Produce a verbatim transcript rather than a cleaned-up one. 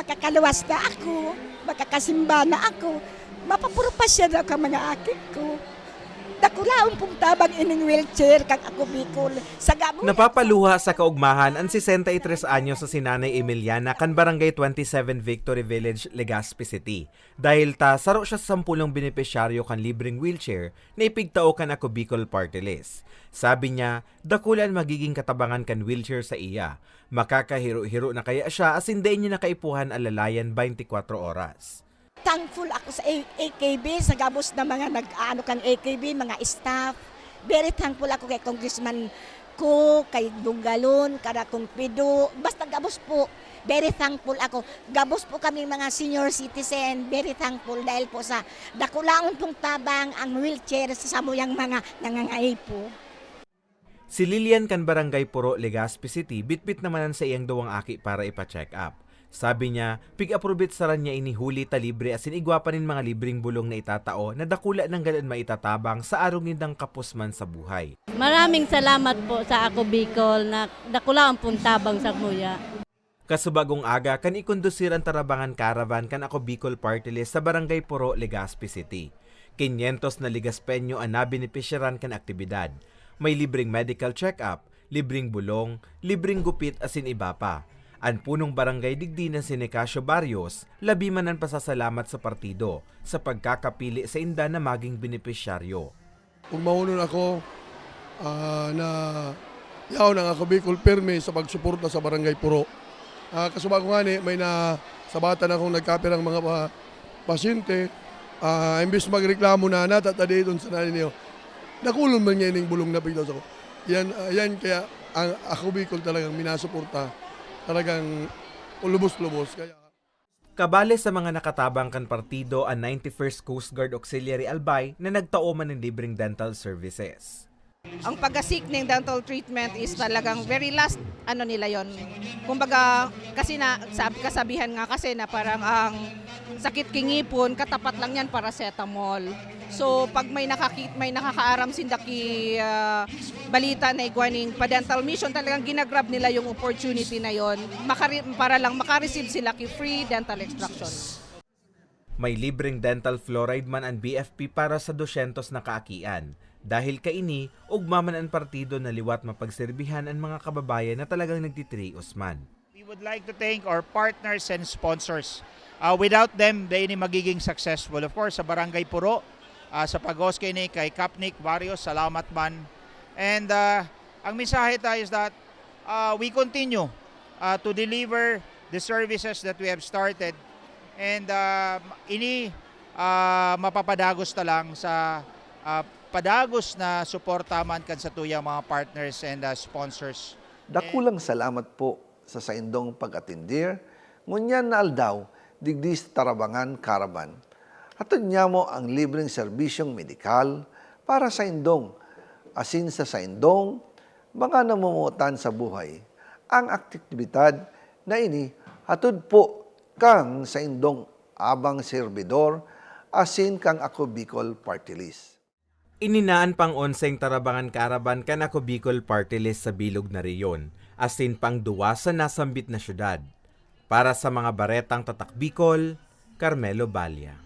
Kakaluwas na ako, makakasimba na ako, mapapurpasyal na ako ang mga aki ko. Dakulaon pong tabang ining wheelchair kang Ako Bicol. Sa gamo Napapaluha sa kaugmahan an sesenta y tres anyos sa si Nanay Emiliana kan Barangay twenty-seven Victory Village, Legazpi City. Dahil ta saro siya sa sampulong benepisyaryo kan libreng wheelchair na ipigtao kan Ako Bicol Party List. Sabi niya, dakula an magiging katabangan kan wheelchair sa iya. Makakahiro-hiro na kaya siya asin dai niya nakaipuhan alalayan twenty-four oras. Thankful ako sa A-, A K B, sa gabos na mga nag-aano kan A K B, mga staff. Very thankful ako kay Congressman ko, kay Dunggalon, kada Kong Pido. Basta gabos po, very thankful ako. Gabos po kami mga senior citizen, very thankful dahil po sa dakulaon pong tabang ang wheelchair sa samuyang mga nangangaipo. Si Lilian kan Barangay Puro, Legazpi City, bitbit naman an saiyang duwang aki para ipa-check up. Sabi niya, pig-aprobitsaran niya ini huli ta libre asin igwa pa nin mga libreng bulong na itatao na dakula nanggad an maitatabang sa arog nindang kapos man sa buhay. Maraming salamat po sa Ako Bicol na dakulaon pong tabang sa muya. Kasubagong aga kan ikondusir an Tarabangan Caravan kan Ako Bicol Party List sa Barangay Puro, Legazpi City. Kinyentos na Legazpeño an nabenepisyaran kan aktibidad. May libreng medical check-up, libreng bulong, libreng gupit asin iba pa. An punong barangay digdi na si Nicasio Barrios, labi man an pasasalamat sa partido sa pagkakapili sainda na maging benepisyaryo. Ug mahunon ako, ah, na yaon ang Ako Bicol pirmi sa pagsuporta sa Barangay Puro. Ah, kasubago ngani, may nasabatan akong nagkapirang mga pa-, pasyente. Ah, imbis magreklamo na, "Nata ta didto sa nani niyo," dakulon man niya ining bulong na pigtao sako. Yan, ah, yan kaya ang Ako Bicol talagang minasuporta, talagang lubos-lubos. Kaya Kabale sa mga nakatabang kan partido an ninety-first Coast Guard Auxiliary Albay na nagtao man nin libreng dental services. Ang pag-seek ning dental treatment is talagang very last, ano nila yon. Kumbaga, kasi na, sab-, kasabihan nga kasi na parang ang sakit ki ngipon, katapat lang yan, paracetamol. So, pag may nakakit-, may nakakaaram sinda ki, ah, balita na igwa ning pa-dental mission, talagang ginagrab nila yung opportunity na yon, makari-, para lang makareceive sila ki free dental extraction. May libreng dental fluoride man an B F P para sa dosyentos na kaakian. Dahil kaini, ugma man an partido na liwat mapagserbihan an mga kababayan na talagang nagtitrios man. We would like to thank our partners and sponsors. Ah, without them, dai ini magiging successful. Of course, sa Barangay Puro, ah, sa paghost kaini kay Kapnik Barrios, salamat man. And, ah, ang mensahe ta is that, ah, we continue, ah, to deliver the services that we have started. And, ah, ini, ah, mapapadagos ta lang sa, ah, padagos na suporta man kan satuyang mga partners and, ah, sponsors. Dakulang salamat po sa saindong pag-atendir ngunyan na aldaw digdi sa Tarabangan Caravan. Hatod nyamo ang libreng serbisyong medikal para saindong asin sa saindong mga namomotan sa buhay. Ang aktibidad na ini hatod po kan saindong abang serbidor asin kan Ako Bicol Party List. Ini na an pang-onseng Tarabangan Caravan kan Ako Bicol Party List sa bilog na rehiyon, asin pang-duwa sa nasambit na syudad. Para sa mga baretang Tatak Bicol, Carmelo Balla.